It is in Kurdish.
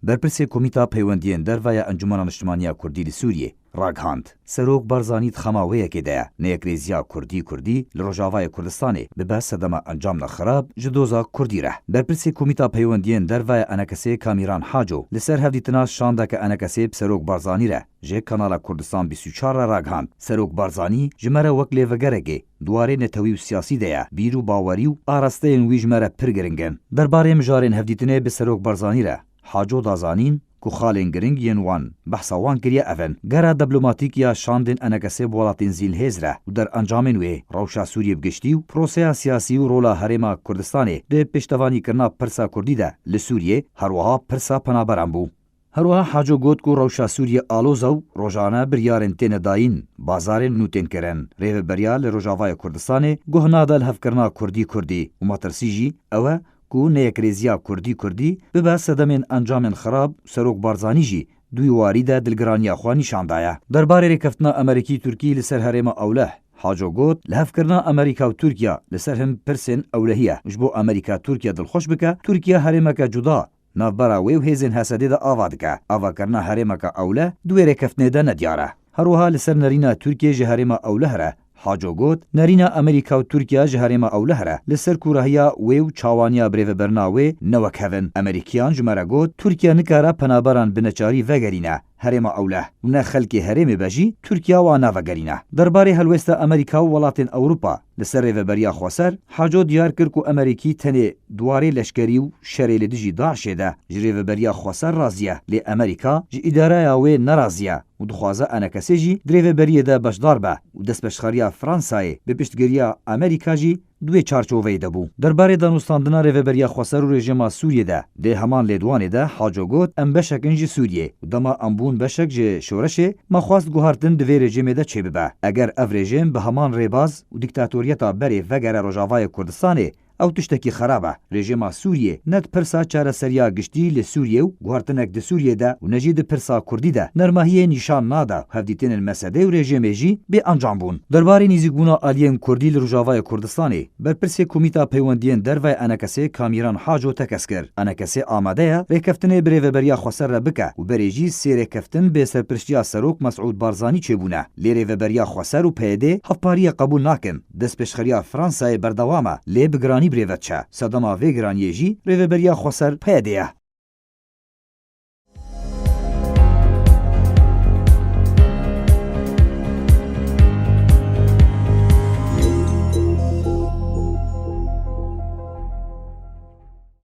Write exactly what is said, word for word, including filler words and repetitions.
Berpirsê Komîta Peywendiyên Derve ya Encûmena Niştimaniya Kurdî li Sûriyê ragihand, Serok Barzanî di xema wê yekê de ye, neyekrêziya Kurdî-Kurdî li Rojavayê Kurdistanê bibe sedema encamna xirab ji doza Kurdî re. Berpirsê Komîta Peywendiyên Derve ya ENKSê Kamîran Haco li ser hevdîtina şandeke ENKSê bi Serok Barzanî re ji Kanala Kurdistan bîst û çar re ragihand, Serok Barzanî ji me re wek lêvegerekê di warê netewî û siyasî de ye, bîr û bawerî û arasteyên wî ji me re pir giring in. Derbarê mijarên hevdîtinê bi Serok Barzanî re Haco da zanîn ku xalên giring yên wan behsa wan kiriye ev in, gera diplomatîk ya şandên ENKSê bi welatên zîlhêz re û derencamên wê, rewşa Sûriyê bi giştî û proseya siyasî û rola Herêma Kurdistanê di pêştevanîkirina pirsa Kurdî de li Sûriyê, her wiha pirsa penaberan bû. Her wiha Haco got ku rewşa Sûriyê aloz e û rojane biryarên têne dayîn, bazarên nû tên kirin. Rêveberiya li Rojavayê Kurdistanê guh nade lihevkirina Kurdî-Kurdî û metirsî jî ew e ku neyekrêziya Kurdî-Kurdî bibe sedemên encamên xirab û Serok Barzanî jî di wî warî de dilgiraniya xwe nîşan daye. Derbarê rêkeftina Amerîkî-Tirkî li ser herêma Ewleh, Haco got, lihevkirina Amerîka û Tirkiye li ser hin pirsên ewlehî ye. Ji bo Amerîka Tirkiye dilxweş bike, Tirkiye herêmeke cuda navbera wê û hêzên H S D'ê de ava dike. Avakirina herêmeke ewleh di wê rêkeftinê de nediyar e. Her wiha li ser nerîna Tirkiyê ji herêma ewleh re Haco got, nerîna Amerîka û Tirkiye ji herêma ewleh re li ser kûrahiya wê û çawaniya birêveberina wê ne wek hev in. Amerîkiyan ji me re got, Tirkiye nikare penaberan bi neçarî vegerîne herêma ewleh û ne xelkê herêmê be jî Tirkiye wan navegerîne. Derbarê helwêsta Amerîka û welatên Ewropa li ser Rêveberiya Xweser, Haco diyar kir ku Amerîkî tenê di warê leşkerî û şerê li dijî DAIŞê de ji Rêveberiya Xweser razî ye, lê Amerîka ji îdareya wê nerazî ye û dixwaze ENKSê jî di rêveberiyê de beşdar be û destpêşxeriya Fransayê bi piştgiriya Amerîka jî di wê çarçoveyê de bû. Derbarê danûstandina Rêveberiya Xweser û rejîma Sûriyê de di heman lêdwanê de Haco got, em beşek in ji Sûriyê û dema em bûn beşek ji şoreşê, me xwest guhartin di vê rejîmê de çêbibe. Eger ev rejîm bi heman rêbaz û dîktatoriyeta berê vegere Rojavayê Kurdistanê, ew tiştekî xerab e. Rejîma Sûriyê ne di pirsa çareseriya giştî li Sûriyê û guhertinek di Sûriyê de û ne jî di pirsa Kurdî de nermahiyê nîşan nade û hevdîtinên mesedê û rejîmê jî bê encam bûn. Derbarê nîzîkbûna aliyên Kurdî li Rojavayê Kurdistanê, berpirsê Komîta Peywendiyên Derve ya ENKSê Kamîran Haco tekez kir. ENKSê amade ye rêkeftinê bi Rêveberiya Xweser re bike û berê jî sê rêkeftin bi serpiriştiya Serok Mesûd Barzanî çêbûne. Lê Rêveberiya Xweser û P Y D hevpariyê qebûl nakin. Destpêşxeriya Fransayê berdewam e, lê bi giranî bi rê ve diçe. Sedema vê giraniyê jî Rêveberiya Xweser P Y D ye.